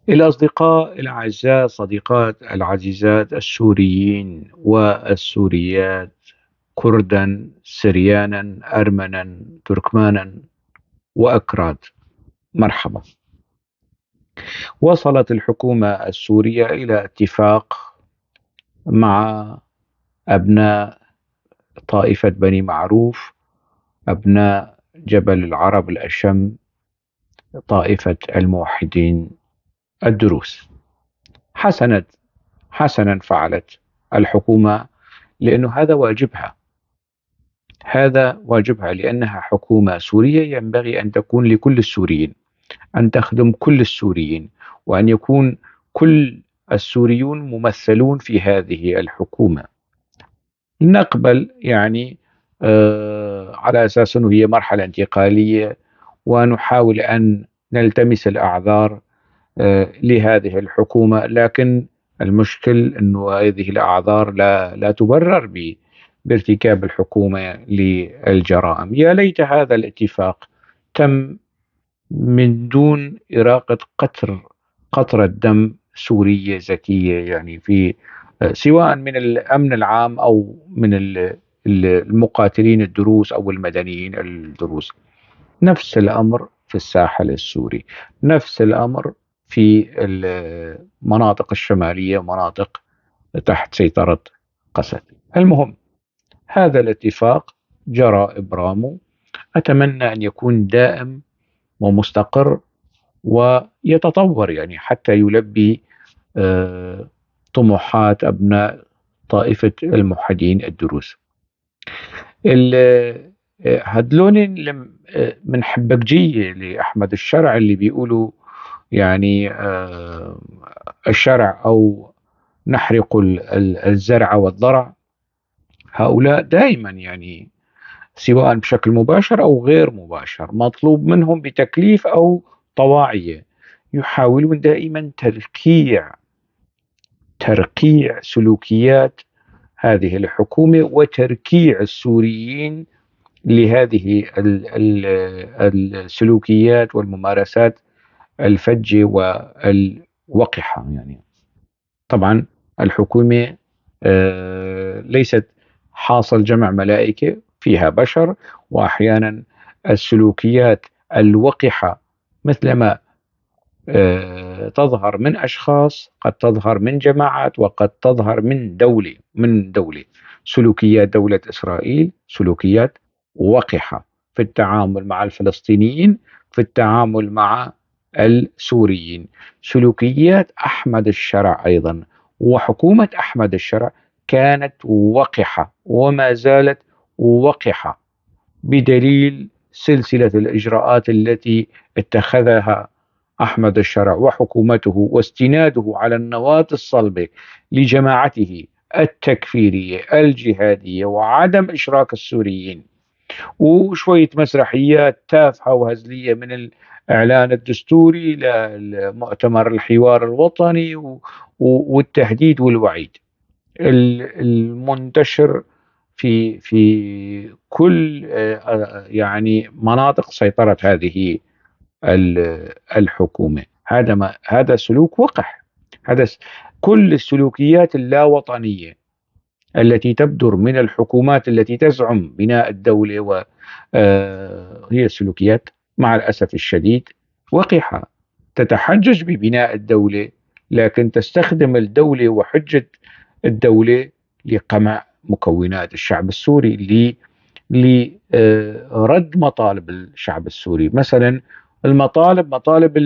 الأصدقاء الأعزاء، صديقات العزيزات، السوريين والسوريات، كردا، سريانا، أرمنا، تركمانا وأكراد، مرحبا. وصلت الحكومة السورية إلى اتفاق مع أبناء طائفة بني معروف، أبناء جبل العرب الأشم، طائفة الموحدين الدروز. حسنا فعلت الحكومة، لأنه هذا واجبها، هذا واجبها، لأنها حكومة سورية ينبغي أن تكون لكل السوريين، أن تخدم كل السوريين، وأن يكون كل السوريون ممثلون في هذه الحكومة. نقبل على أساس أنه هي مرحلة انتقالية، ونحاول أن نلتمس الأعذار لهذه الحكومة، لكن المشكل أنه هذه الأعذار لا تبرر بارتكاب الحكومة للجرائم. يا ليت هذا الاتفاق تم من دون إراقة قطرة دم سورية زكية، سواء من الأمن العام أو من المقاتلين الدروز أو المدنيين الدروز. نفس الأمر في الساحل السوري، نفس الأمر في المناطق الشمالية ومناطق تحت سيطرة قسد. المهم هذا الاتفاق جرى إبرامه، أتمنى أن يكون دائم ومستقر ويتطور حتى يلبي طموحات أبناء طائفة الموحدين الدروز. هدلون من حبكجية لأحمد الشرع اللي بيقولوا الشرع أو نحرق الزرع والضرع، هؤلاء دائما سواء بشكل مباشر أو غير مباشر مطلوب منهم بتكليف أو طواعية، يحاولون دائما ترقيع سلوكيات هذه الحكومة وتركيع السوريين لهذه السلوكيات والممارسات الفجة والوقحة. طبعا الحكومة ليست حاصل جمع ملائكة، فيها بشر، وأحيانا السلوكيات الوقحة مثلما تظهر من أشخاص قد تظهر من جماعات وقد تظهر من دولة. سلوكيات دولة إسرائيل سلوكيات وقحة في التعامل مع الفلسطينيين، في التعامل مع السوريين. سلوكيات أحمد الشرع أيضا وحكومة أحمد الشرع كانت وقحة وما زالت وقحة، بدليل سلسلة الإجراءات التي اتخذها أحمد الشرع وحكومته واستناده على النواة الصلبة لجماعته التكفيرية الجهادية وعدم إشراك السوريين، وشوية مسرحيات تافهة وهزلية من الإعلان الدستوري لمؤتمر الحوار الوطني والتهديد والوعيد المنتشر في كل مناطق سيطرة هذه الحكومة. هذا سلوك وقح. هذا كل السلوكيات اللاوطنية التي تبدر من الحكومات التي تزعم بناء الدولة هي سلوكيات مع الأسف الشديد وقحة، تتحجج ببناء الدولة لكن تستخدم الدولة وحجة الدولة لقمع مكونات الشعب السوري، لرد مطالب الشعب السوري. مثلا المطالب، مطالب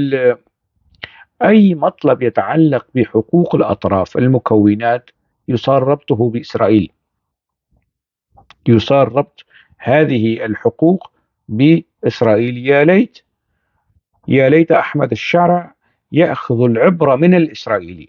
أي مطلب يتعلق بحقوق الأطراف المكونات يصار ربطه بإسرائيل، يصار ربط هذه الحقوق بإسرائيل. يا ليت أحمد الشرع يأخذ العبرة من الإسرائيلي،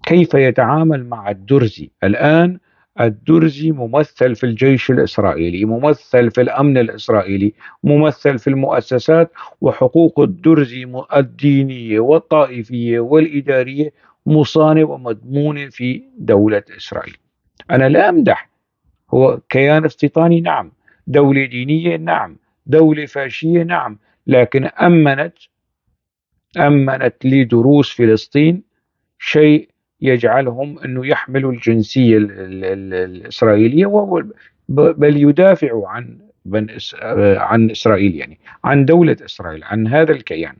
كيف يتعامل مع الدرزي. الآن الدرزي ممثل في الجيش الإسرائيلي، ممثل في الأمن الإسرائيلي، ممثل في المؤسسات، وحقوق الدرزي الدينية والطائفية والإدارية مصانة ومضمونة في دولة إسرائيل. أنا لا أمدح، هو كيان استيطاني نعم، دولة دينية نعم، دولة فاشية نعم، لكن أمنت أمنت لدروز فلسطين شيء يجعلهم أنه يحملوا الجنسية الإسرائيلية، بل يدافعوا عن إسرائيل، يعني عن دولة إسرائيل، عن هذا الكيان.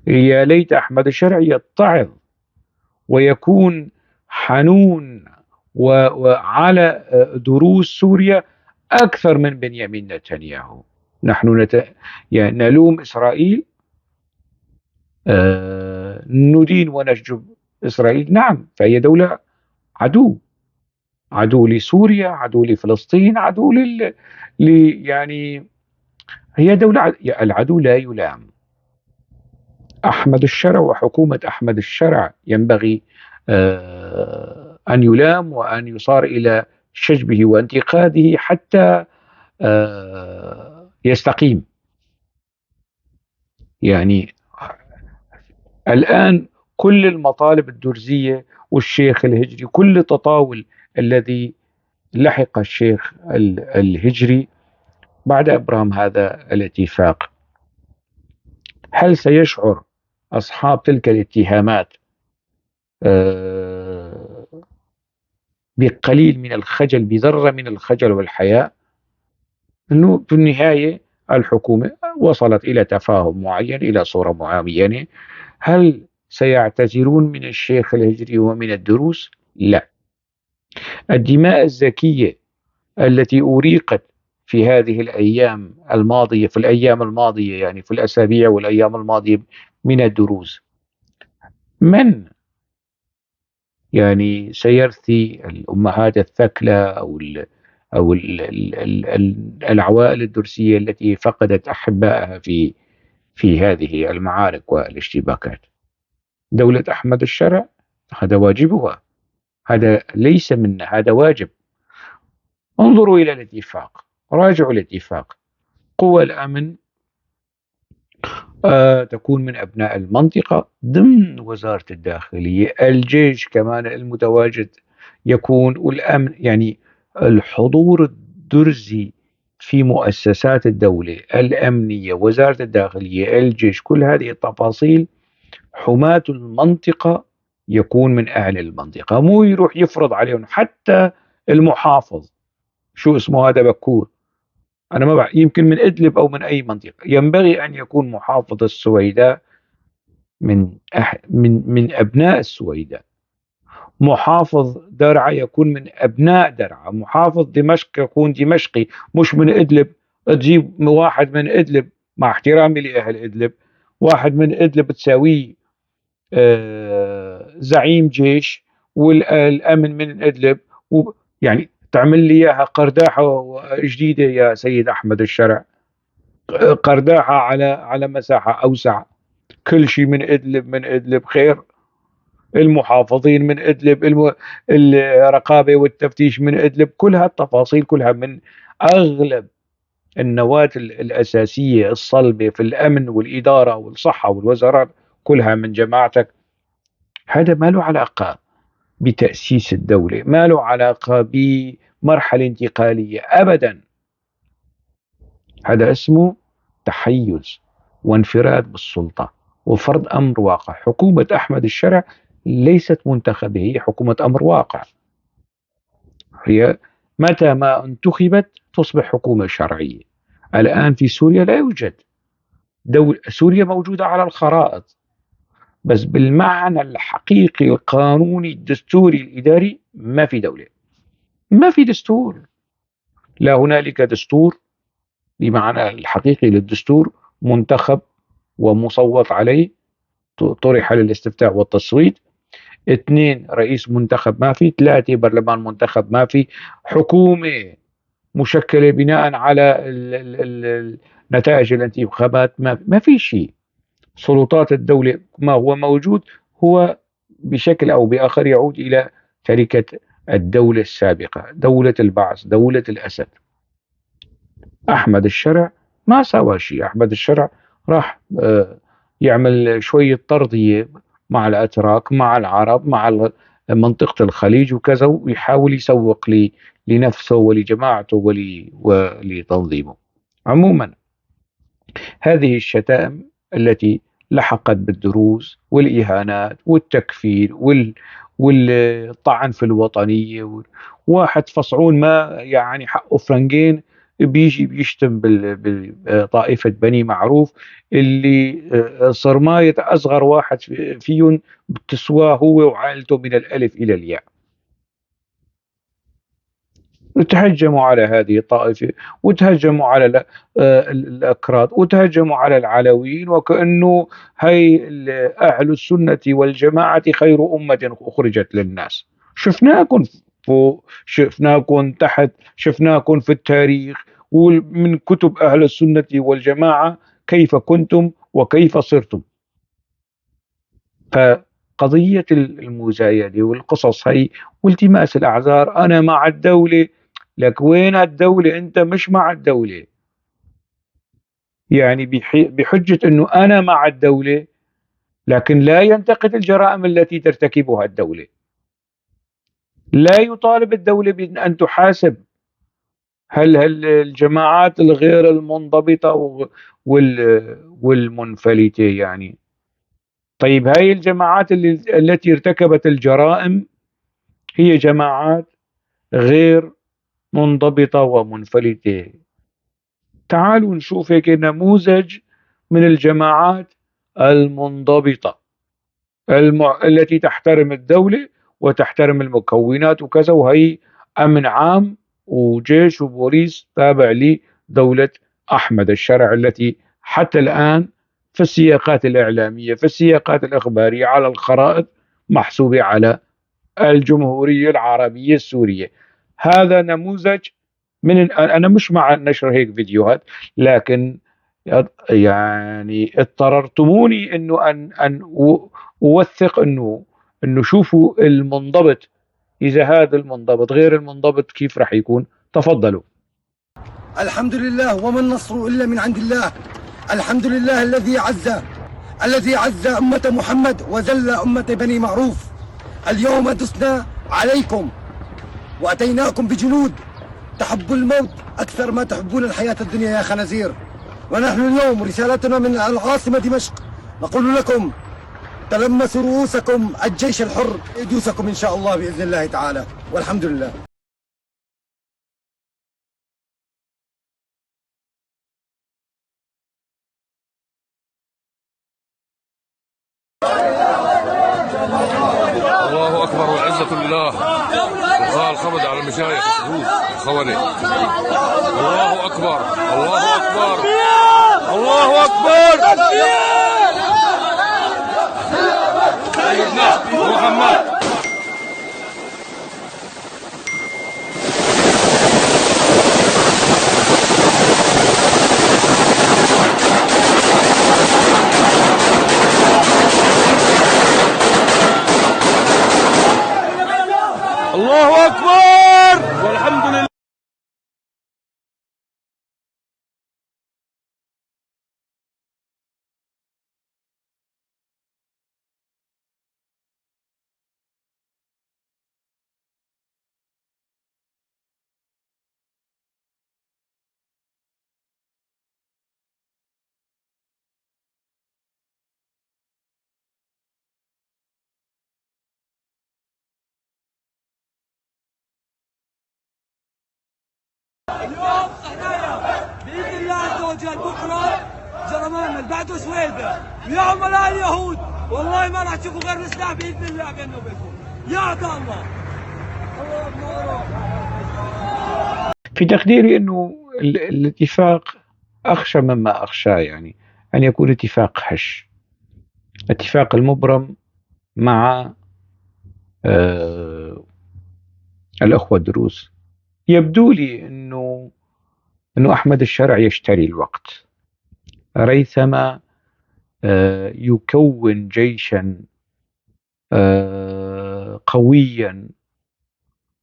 يا ليت أحمد الشرع يتعظ ويكون حنون وعلى دروز سوريا أكثر من بنيامين نتنياهو. نحن نلوم إسرائيل، ندين ونشجب إسرائيل، نعم، فهي دولة عدو، عدو لسوريا، عدو لفلسطين، عدو يعني هي دولة العدو لا يلام. أحمد الشرع وحكومة أحمد الشرع ينبغي أن يلام وأن يصار إلى شجبه وانتقاده حتى يستقيم. الآن كل المطالب الدرزية والشيخ الهجري، كل التطاول الذي لحق الشيخ الهجري بعد إبرام هذا الاتفاق، هل سيشعر أصحاب تلك الاتهامات بقليل من الخجل، بذرة من الخجل والحياء، أنه في النهاية الحكومة وصلت إلى تفاهم معين، إلى صورة معينة؟ هل سيعتذرون من الشيخ الهجري ومن الدروز؟ لا. الدماء الزكية التي أريقت في هذه الأيام الماضية، في الأيام الماضية يعني في الأسابيع والأيام الماضية من الدروز، من سيرثي الأمهات الثكلى أو العوائل الدرسية التي فقدت أحبائها في هذه المعارك والاشتباكات؟ دولة أحمد الشرع هذا واجبها، هذا ليس منا، هذا واجب. انظروا إلى الاتفاق، راجعوا الاتفاق. قوى الأمن تكون من أبناء المنطقة ضمن وزارة الداخلية، الجيش كمان المتواجد يكون، والأمن، يعني الحضور الدرزي في مؤسسات الدولة الأمنية، وزارة الداخلية، الجيش، كل هذه التفاصيل، حماة المنطقة يكون من أهل المنطقة، مو يروح يفرض عليهم. حتى المحافظ شو اسمه هذا بكور، أنا ما بعرف، يمكن من إدلب أو من أي منطقة، ينبغي أن يكون محافظ السويداء من أبناء السويداء، محافظ درعا يكون من أبناء درعا، محافظ دمشق يكون دمشقي مش من إدلب. تجيب واحد من إدلب، مع احترامي لأهل إدلب، واحد من إدلب تساويه زعيم جيش والأمن من إدلب، تعمل لي إياها قرداحة جديدة يا سيد أحمد الشرع، قرداحة على مساحة أوسع، كل شيء من إدلب، من إدلب خير، المحافظين من إدلب، الرقابة والتفتيش من إدلب، كل هالتفاصيل كلها من أغلب النواة الأساسية الصلبة في الأمن والإدارة والصحة والوزارات كلها من جماعتك. هذا ما له علاقة بتأسيس الدولة، ما له علاقة بمرحلة انتقالية أبدا. هذا اسمه تحيز وانفراد بالسلطة وفرض أمر واقع. حكومة أحمد الشرع ليست منتخبة، هي حكومة أمر واقع، هي متى ما انتخبت تصبح حكومة شرعية. الآن في سوريا لا يوجد دولة، سوريا موجودة على الخرائط بس بالمعنى الحقيقي القانوني الدستوري الإداري ما في دولة، ما في دستور، لا هنالك دستور بمعنى الحقيقي للدستور منتخب ومصوت عليه، طرح للاستفتاء والتصويت. 2 رئيس منتخب ما في، 3 برلمان منتخب ما في، حكومة مشكلة بناء على نتائج الانتخابات ما في شيء. سلطات الدولة ما هو موجود هو بشكل أو بآخر يعود إلى تركة الدولة السابقة، دولة البعث، دولة الأسد. أحمد الشرع ما سوى شيء، أحمد الشرع راح يعمل شوية ترضية مع الأتراك، مع العرب، مع منطقة الخليج وكذا، ويحاول يسوق لنفسه ولجماعته ولتنظيمه. عموما هذه الشتائم التي لحقت بالدروز والإهانات والتكفير والطعن في الوطنية. واحد فصعون ما يعني حقه فرنجين بيجي بيشتم بطائفة بني معروف اللي صرماية أصغر واحد فيهم بتسواه هو وعائلته من الألف إلى الياء. وتهجموا على هذه الطائفة، وتهجموا على الأكراد، وتهجموا على العلويين، وكأنه هي أهل السنة والجماعة خير أمة أخرجت للناس. شفناكم فوق، شفناكم تحت، شفناكم في التاريخ ومن كتب أهل السنة والجماعة كيف كنتم وكيف صرتم. فقضية المزايدة والقصص هي والتماس الأعذار، أنا مع الدولة، لك وين الدولة؟ أنت مش مع الدولة. بحجة أنه أنا مع الدولة، لكن لا ينتقد الجرائم التي ترتكبها الدولة، لا يطالب الدولة بأن تحاسب هل الجماعات الغير المنضبطة والمنفلتة. طيب هاي الجماعات التي ارتكبت الجرائم هي جماعات غير منضبطة ومنفلتة. تعالوا نشوف هيك نموذج من الجماعات المنضبطة التي تحترم الدولة وتحترم المكونات وكذا، وهي أمن عام وجيش وبوليس تابع لدولة أحمد الشرع التي حتى الآن في السياقات الإعلامية، في السياقات الإخبارية، على الخرائط محسوبة على الجمهورية العربية السورية. هذا نموذج من أنا مش مع نشر هيك فيديوهات، لكن اضطررتموني إنه أن أوثق إنه شوفوا المنضبط، إذا هذا المنضبط غير المنضبط كيف راح يكون. تفضلوا. الحمد لله، وما النصر إلا من عند الله. الحمد لله الذي عز أمة محمد وذل أمة بني معروف. اليوم دسنا عليكم وأتيناكم بجنود تحب الموت أكثر ما تحبون الحياة الدنيا يا خنازير. ونحن اليوم رسالتنا من العاصمة دمشق نقول لكم تلمسوا رؤوسكم، الجيش الحر يدوسكم إن شاء الله بإذن الله تعالى، والحمد لله. الله أكبر والعزة لله. وقال خبز على المشايخ الشهود الخونة. الله أكبر، الله أكبر، الله أكبر. سيدنا محمد. الله أكبر والحمد لله. اليوم احنا باذن الله عز وجل بكره جرمان من بعده سويده يا عملاء اليهود، والله ما راح تشوفوا غير السلاح باذن الله بيننا وبينكم يا اعداء الله. الله اكبر. في تقديري انه الاتفاق اخشى مما اخشى، يعني ان يكون اتفاق هش، اتفاق المبرم مع الاخوه الدروز. يبدو لي انه احمد الشرع يشتري الوقت ريثما يكون جيشا قويا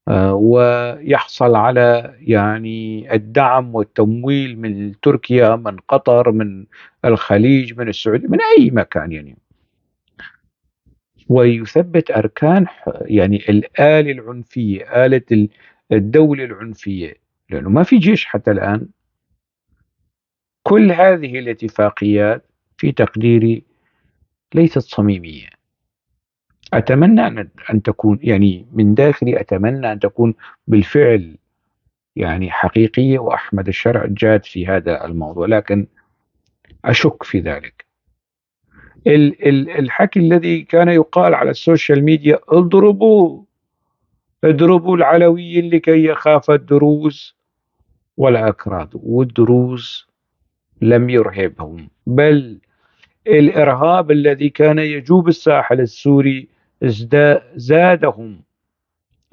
ويحصل على يعني الدعم والتمويل من تركيا، من قطر، من الخليج، من السعودية، من أي مكان يعني، ويثبت أركان يعني الآلة العنفية، آلة الدولة العنفية، لأنه ما في جيش حتى الآن. كل هذه الاتفاقيات في تقديري ليست صميمية. أتمنى أن تكون، يعني من داخلي أتمنى أن تكون بالفعل يعني حقيقية، وأحمد الشرع جاد في هذا الموضوع، لكن أشك في ذلك. الحكي الذي كان يقال على السوشيال ميديا: اضربوا العلويين لكي يخاف الدروز والأكراد، والدروز لم يرهبهم، بل الإرهاب الذي كان يجوب الساحل السوري زادهم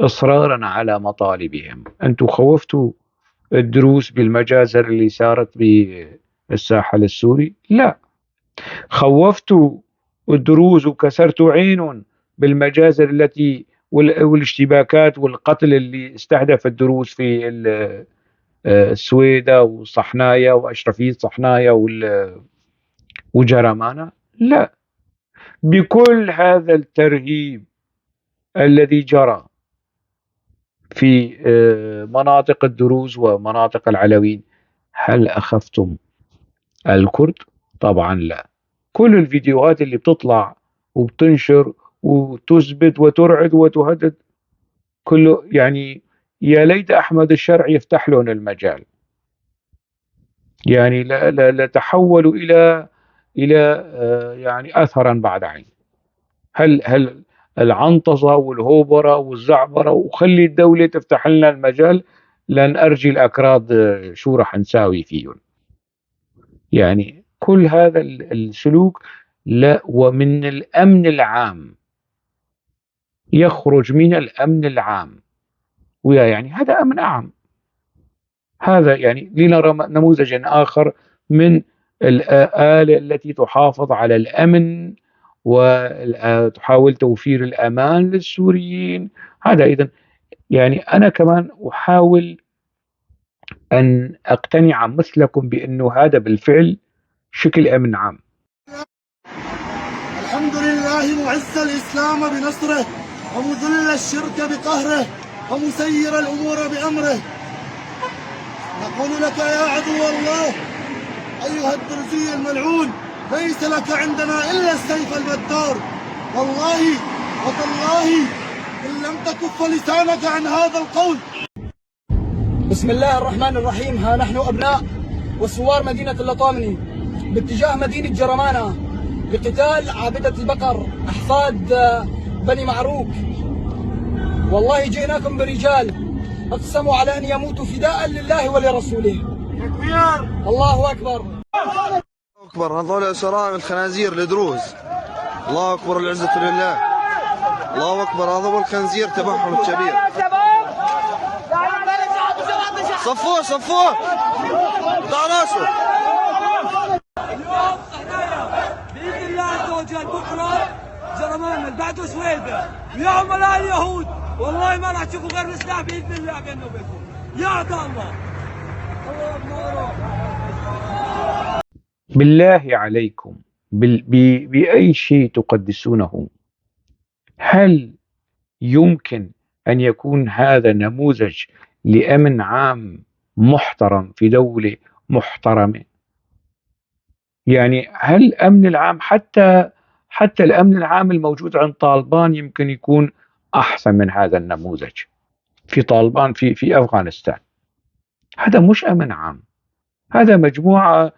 إصرارا على مطالبهم. أنتم خوفتوا الدروز بالمجازر اللي صارت بالساحل السوري؟ لا، خوفتوا الدروز وكسرتوا عينهم بالمجازر التي والاشتباكات والقتل اللي استهدف الدروز في السويدة وصحنايا وأشرفية صحنايا وجرمانة. لا، بكل هذا الترهيب الذي جرى في مناطق الدروز ومناطق العلويين، هل أخفتم الكرد؟ طبعا لا. كل الفيديوهات اللي بتطلع وبتنشر وتثبت وترعد وتهدد كله، يا ليت أحمد الشرع يفتح لهم المجال، لا، لا، لا تحولوا إلى أثرا بعد عين. هل العنطزة والهوبرة والزعبرة وخلي الدولة تفتح لنا المجال لن أرجي الأكراد شو رح نساوي فيهم؟ كل هذا السلوك لا، ومن الأمن العام، يخرج من الأمن العام، ويا هذا أمن عام. هذا لنرى نموذجا آخر من الآلة التي تحافظ على الأمن وتحاول توفير الأمان للسوريين. هذا إذن أنا كمان أحاول أن أقتنع مثلكم بأنه هذا بالفعل شكل أمن عام. الحمد لله معز الإسلام بنصره، ومذل الشرك بقهره، ومسير الأمور بأمره. نقول لك يا عدو الله أيها الدرزي الملعون، ليس لك عندنا إلا السيف البتار. والله وتالله إن لم تكف لسانك عن هذا القول. بسم الله الرحمن الرحيم. ها نحن أبناء وثوار مدينة اللطامني باتجاه مدينة جرمانة لقتال عابدة البقر أحفاد بني معروك. والله جئناكم برجال أقسموا على أن يموتوا فداء لله ولرسوله. تكبير. الله أكبر. الله أكبر. هذول أسراء الخنازير الدروز. الله أكبر، العزة لله. الله أكبر، هذا هو الخنزير تبعهم الكبير. صفوه صفوه طع راسه. اليوم صحنايا بإذن الله عز وجل، بكرة جرمان من بعده سويدة يا عملاء اليهود، والله ما راح تشوفوا غير السلاح بإذن الله بيننا وبينكم يا أعداء الله. الله أكبر. بالله عليكم بأي شيء تقدسونه، هل يمكن أن يكون هذا نموذج لأمن عام محترم في دولة محترمة؟ هل الأمن العام، حتى الأمن العام الموجود عند طالبان يمكن يكون أحسن من هذا النموذج في طالبان في أفغانستان؟ هذا مش أمن عام، هذا مجموعة،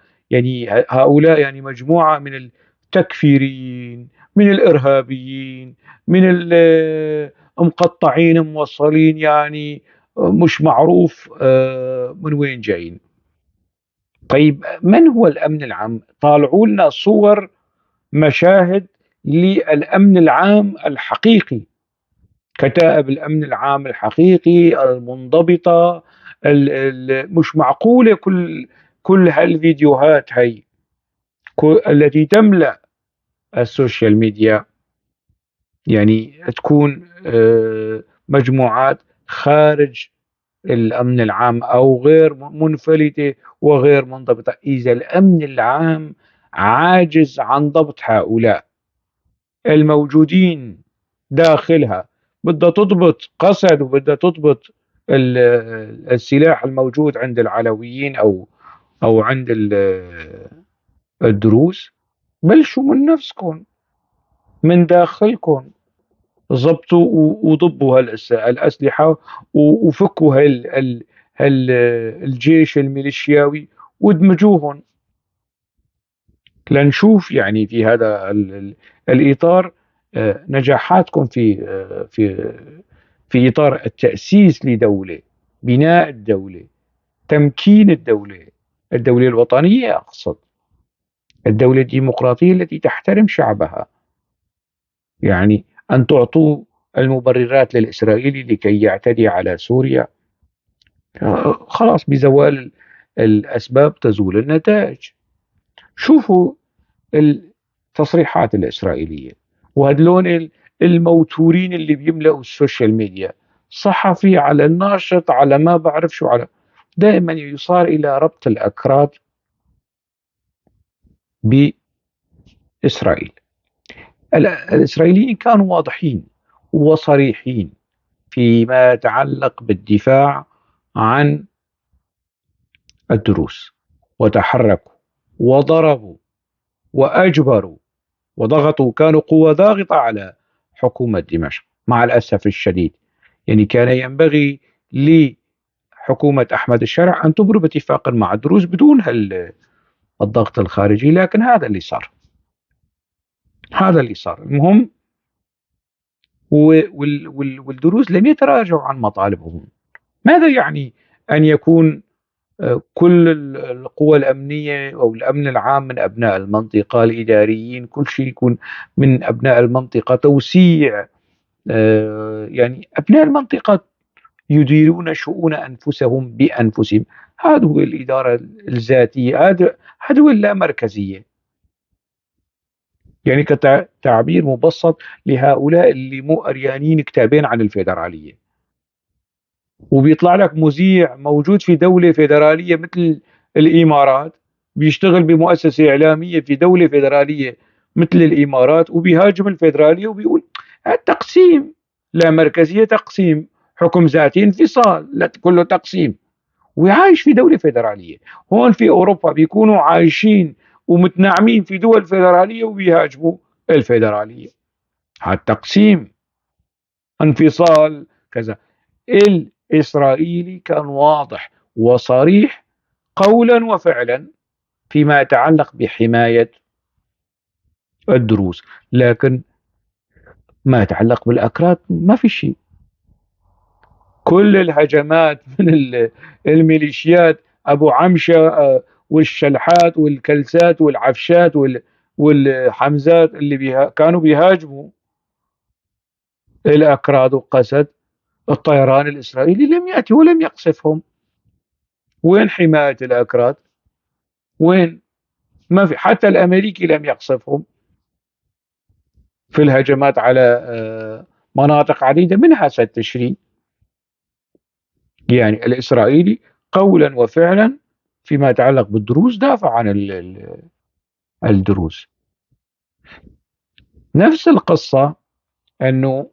هؤلاء مجموعة من التكفيريين، من الإرهابيين، من المقطعين موصلين، مش معروف من وين جايين. طيب من هو الأمن العام؟ طالعوا لنا صور مشاهد للأمن العام الحقيقي، كتائب الأمن العام الحقيقي المنضبطة، مش معقولة كل هالفيديوهات هي التي تملأ السوشيال ميديا تكون مجموعات خارج الأمن العام أو غير منفلتة وغير منضبطة. إذا الأمن العام عاجز عن ضبط هؤلاء الموجودين داخلها، بدها تضبط قسد وبدها تضبط السلاح الموجود عند العلويين أو عند الدروز. بلشوا من نفسكم. من داخلكم ظبطوا وضبوا هالأسلحة وفكوا الجيش الميليشياوي وادمجوهم لنشوف يعني في هذا الإطار نجاحاتكم في إطار التأسيس لدولة، بناء الدولة، تمكين الدولة، الدولة الوطنية أقصد، الدولة الديمقراطية التي تحترم شعبها. يعني أن تعطوا المبررات للإسرائيلي لكي يعتدي على سوريا، خلاص بزوال الأسباب تزول النتائج. شوفوا التصريحات الإسرائيلية وهدلون الموتورين اللي بيملأوا السوشيال ميديا، صحفي على الناشط على ما بعرف شو، على دائما يصار إلى ربط الأكراد بإسرائيل. الإسرائيليين كانوا واضحين وصريحين فيما يتعلق بالدفاع عن الدروز، وتحركوا وضربوا وأجبروا وضغطوا، كانوا قوة ضاغطة على حكومة دمشق مع الأسف الشديد. كان ينبغي لحكومة أحمد الشرع أن تبرم اتفاقا مع الدروز بدون الضغط الخارجي، لكن هذا اللي صار، هذا اللي صار. المهم والدروز لم يتراجعوا عن مطالبهم. ماذا يعني أن يكون كل القوى الأمنية أو الأمن العام من أبناء المنطقة، الإداريين كل شيء يكون من أبناء المنطقة، توسيع، أبناء المنطقة يديرون شؤون أنفسهم بأنفسهم. هذا هو الإدارة الذاتية، هذا هو اللامركزية. كتعبير مبسط لهؤلاء اللي مو قريانين كتابين عن الفيدرالية، وبيطلع لك مذيع موجود في دولة فيدرالية مثل الإمارات، بيشتغل بمؤسسة إعلامية في دولة فيدرالية مثل الإمارات، وبيهاجم الفيدرالية وبيقول التقسيم، لا مركزية، تقسيم، حكم ذاتي، انفصال، لا كله تقسيم، وعايش في دولة فيدرالية. هون في أوروبا بيكونوا عايشين ومتنعمين في دول فيدرالية وبيهاجموا الفيدرالية. هالتقسيم، انفصال، كذا. الإسرائيلي كان واضح وصريح قولا وفعلا فيما يتعلق بحماية الدروز، لكن ما يتعلق بالأكراد ما في شيء. كل الهجمات من الميليشيات أبو عمشة والشلحات والكلسات والعفشات والحمزات اللي كانوا بيهاجموا الأكراد وقسد، الطيران الإسرائيلي لم يأتي ولم يقصفهم. وين حماية الأكراد؟ وين؟ ما في، حتى الأمريكي لم يقصفهم في الهجمات على مناطق عديدة منها سد تشرين. الإسرائيلي قولا وفعلا فيما يتعلق بالدروز دافع عن الدروز. نفس القصة أنه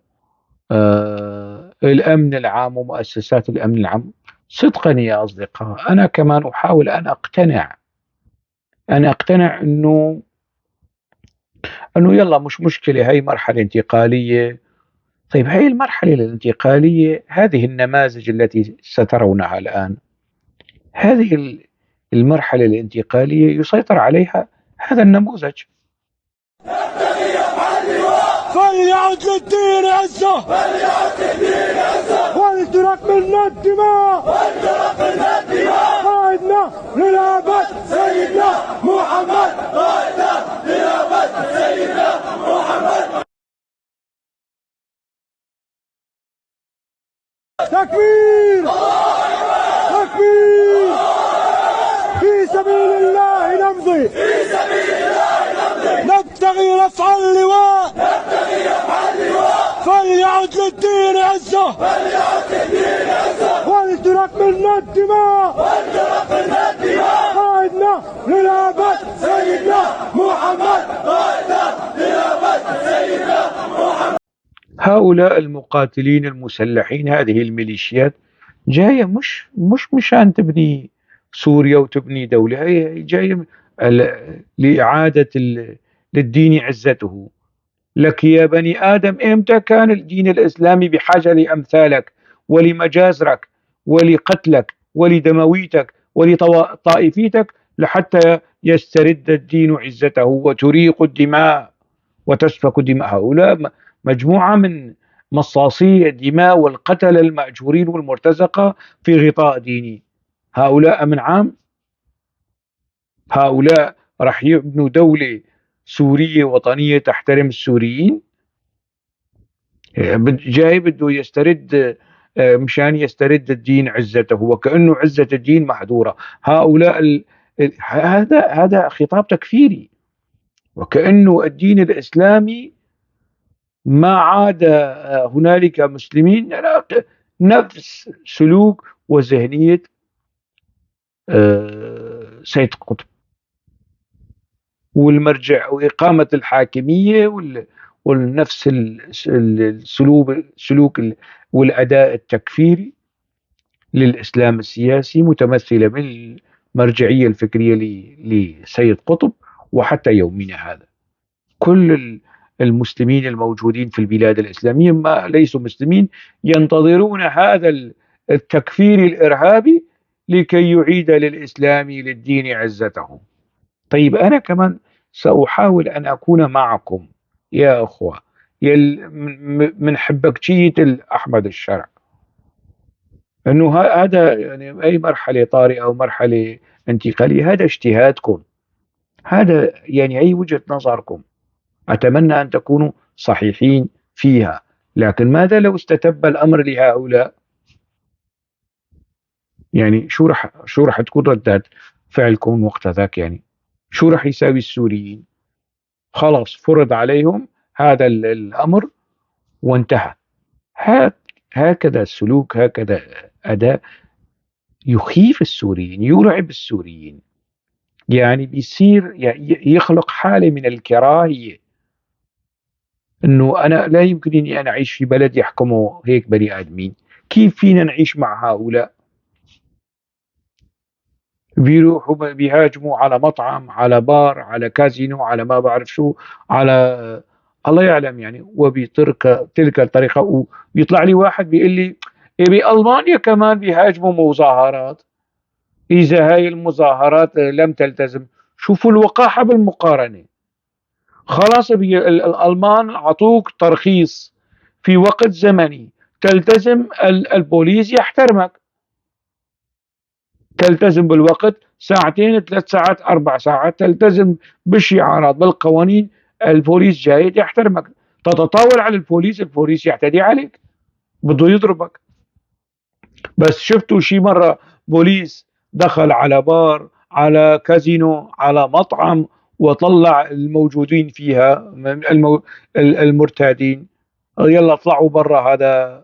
الأمن العام ومؤسسات الأمن العام. صدقا يا أصدقاء، أنا كمان أحاول أن أقتنع أنه يلا مش مشكلة، هاي مرحلة انتقالية. طيب هاي المرحلة الانتقالية، هذه النماذج التي سترونها الآن، هذه المرحلة الانتقالية يسيطر عليها هذا النموذج. فليعد للدين عزة، ولترق منا الدماء، قائدنا للأبد سيدنا محمد، قائدنا للأبد سيدنا محمد. تكبير، تكبير، في سبيل الله نمضي، في سبيل الله نمضي، نبتغي رفع اللواء، نبتغي رفع اللواء، فليعد للدين عزة، فليعد للدين عزة، ولترق منا الدماء، ولترق منا الدماء، قائدنا للأبد سيدنا محمد، قائدنا للأبد سيدنا محمد. هؤلاء المقاتلين المسلحين، هذه الميليشيات جاية مش مشان تبني سوريا وتبني دولة، هي جاية لإعادة للدين عزته، لك يا بني آدم، إمتى كان الدين الإسلامي بحاجة لأمثالك ولمجازرك ولقتلك ولدمويتك ولطائفيتك لحتى يسترد الدين عزته وتريق الدماء وتسفك الدماء؟ هؤلاء مجموعة من مصاصي الدماء والقتل المأجورين والمرتزقة في غطاء ديني. هؤلاء أمن عام؟ هؤلاء رح يبنوا دولة سورية وطنية تحترم السوريين؟ جاي بده يسترد، مشان يسترد الدين عزته، وكأنه عزة الدين محظورة. هؤلاء هذا خطاب تكفيري، وكأنه الدين الإسلامي ما عاد هنالك مسلمين. نفس سلوك وذهنية سيد قطب والمرجع وإقامة الحاكمية والنفس السلوك والأداء التكفيري للإسلام السياسي متمثلة بالمرجعية الفكرية لسيد قطب. وحتى يومنا هذا كل المسلمين الموجودين في البلاد الإسلامية ما ليسوا مسلمين ينتظرون هذا التكفير الإرهابي لكي يعيد للإسلام للدين عزته. أنا كمان سأحاول أن أكون معكم يا أخوة من حبكشية أحمد الشرع، أنه هذا أي مرحلة طارئة أو مرحلة انتقالية، هذا اجتهادكم، هذا أي وجهة نظركم، أتمنى أن تكونوا صحيحين فيها. لكن ماذا لو استتب الأمر لهؤلاء؟ شو رح تكون ردات فعلكم وقت ذاك؟ شو رح يساوي السوريين؟ خلاص فرض عليهم هذا الأمر وانتهى. هكذا السلوك، هكذا أداء يخيف السوريين، يرعب السوريين، بيصير يخلق حالة من الكراهية، إنه أنا لا يمكنني أن أعيش في بلد يحكمه هيك بني آدمين، كيف فينا نعيش مع هؤلاء؟ بيروحوا بيهاجموا على مطعم، على بار، على كازينو، على ما بعرف شو، على الله يعلم وبتلك تلك الطريقة. ويطلع لي واحد بيقول لي إيه بألمانيا كمان بيهاجموا مظاهرات، إذا هاي المظاهرات لم تلتزم. شوفوا الوقاحة بالمقارنة. خلاص الألمان عطوك ترخيص في وقت زمني تلتزم، البوليس يحترمك، تلتزم بالوقت ساعتين، 3 ساعات، 4 ساعات، تلتزم بالشعارات بالقوانين، البوليس جاي يحترمك. تتطاول على البوليس، البوليس يعتدي عليك، بده يضربك. بس شفتوا شي مرة بوليس دخل على بار، على كازينو، على مطعم وطلع الموجودين فيها المرتادين، يلا اطلعوا برا، هذا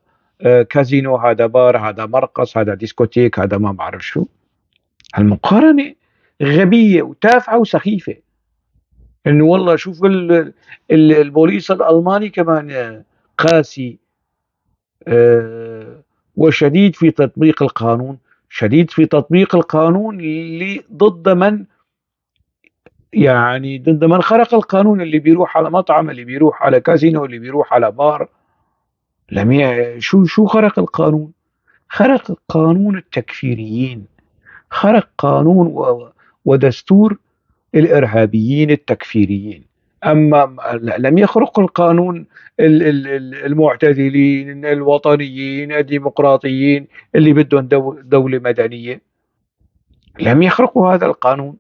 كازينو، هذا بار، هذا مرقص، هذا ديسكوتيك، هذا ما بعرف شو. المقارنة غبية وتافهة وسخيفة. إنه والله شوف البوليس الألماني كمان قاسي وشديد في تطبيق القانون، شديد في تطبيق القانون اللي ضد من، يعني ضد من خرق القانون، اللي بيروح على مطعم، اللي بيروح على كازينو، اللي بيروح على بار. لم شو خرق القانون؟ خرق قانون التكفيريين، خرق قانون ودستور الإرهابيين التكفيريين. أما لم يخرق القانون المعتدلين الوطنيين الديمقراطيين اللي بدهم دولة مدنية، لم يخرقوا هذا القانون.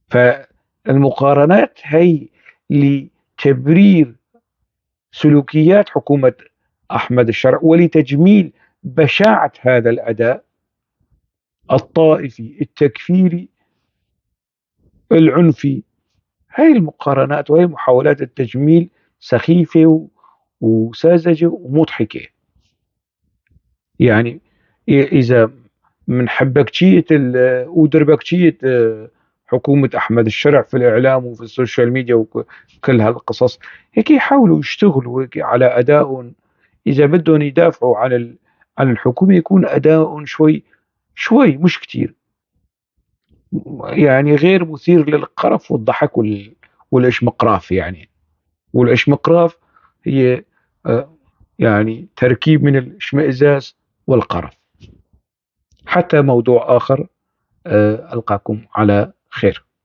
فالمقارنات هي لتبرير سلوكيات حكومة أحمد الشرع ولتجميل بشاعة هذا الأداء الطائفي التكفيري العنفي. هاي المقارنات وهي محاولات التجميل سخيفة وساذجة ومضحكة. إذا من حبكشية ودربكشية حكومة أحمد الشرع في الإعلام وفي السوشيال ميديا وكل هالقصص، هيك يحاولوا يشتغلوا هيك على أدائهم. إذا بدهم يدافعوا عن الحكومة يكون أدائهم شوي مش كتير، غير مثير للقرف والضحك والإشمقراف. والإشمقراف هي تركيب من الاشمئزاز والقرف. حتى موضوع آخر، ألقاكم على خير.